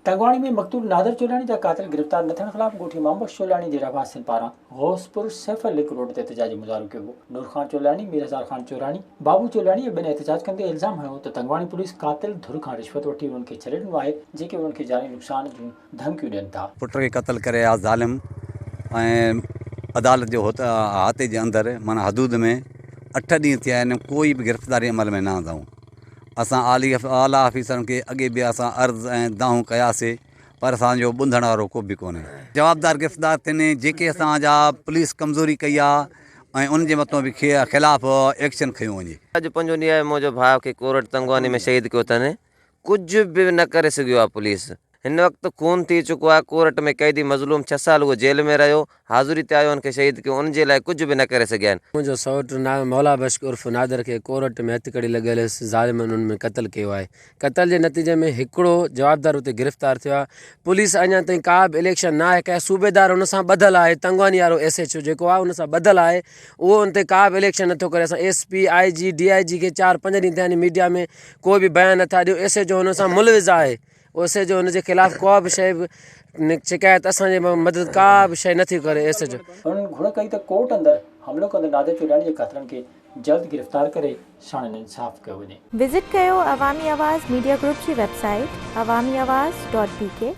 تنگواڻي ۾ مقتول نادر چولاڻي جا قاتل گرفتار نه ٿيڻ خلاف ڳوٺ امام بخش چولاڻي جي رهواسين پاران غوثپور سيفل لنڪ روڊ تي احتجاجي مظاهرو ڪيو ويو. نور خان چولاڻي، مير هزار خان چوراڻي، بابو چولاڻي ۽ ٻين احتجاج ڪندي الزام هنيو ته تنگواڻي پوليس قاتل ڌر کان رشوت وٺي انهن کي ڇڏي ڏنو آهي جيڪي انهن کي جاني نقصان جون ڌمڪيون ڏين ٿا. پٽ کي قتل ڪري آ ظالم ۽ عدالت جو احاطي جي اندر معنيٰ حدود ۾ اٺ ڏينهن ٿيا آهن ڪوئي به گرفتاري عمل ۾ نه آندائون اسان اعلي اعليٰ آفيسرن کي اڳي به اسان عرض ۽ دانهون ڪياسي پر اسان جو ٻڌڻ وارو ڪو به ڪونهي. جوابدار گرفتار ٿين جيڪي اسان جا پوليس ڪمزوري ڪئي آ ۽ ان جي مٿان به خلاف ايڪشن کنيو وڃي. اڄ پنجون ڏينهن آهي منهنجو ڀاء کي ڪورٽ تنگواني ۾ شهيد ڪيو اٿن ڪجهه به نه ڪري سگهيو آهي پوليس هن وقت خون ٿي چڪو آهي ڪورٽ ۾ قيدي مظلوم ڇهه سال اهو جيل ۾ رهيو حاضري تي آيو ان کي شهيد ڪيو ان جي لاء ڪجهه به نه ڪري سگهيا آهن. منهنجو سئوٽ مولا بخش عرف نادر کي ڪورٽ ۾ هٿڪڙي لڳل هيس ظالمن ان ۾ قتل ڪيو آهي قتل جي نتيجي ۾ هڪڙو جوابدار اتي گرفتار ٿيو آهي پوليس اڃا تائين ڪا به اليڪشن نه آهي ڪنهن صوبيدار ان سان ٻڌل آهي تنگواني وارو ايس ايڇ او جيڪو آهي ان سان ٻڌل آهي اهو ان تي ڪا به اليڪشن نٿو ڪري اسان S P I G D I G کي چار پنج ڏينهن ٿيا آهن ميڊيا ۾ ڪو به بيان نٿا ڏيو ايس ايڇ او هن سان ملوث آهي ايس ايڇ او هن جي خلاف ڪا به شيء شڪايت اسان جي مدد ڪا به شيء نٿي ڪري ايس ايڇ او. هنن گهر ڪئي ته ڪورٽ اندر حملو ڪندڙ نادر چوڏاڻي جي قاتلن کي جلد گرفتار ڪري ساڻن انصاف ڪيو وڃي. وزٽ ڪيو عوامي آواز ميڊيا گروپ جي website Awami Awaz dot B K.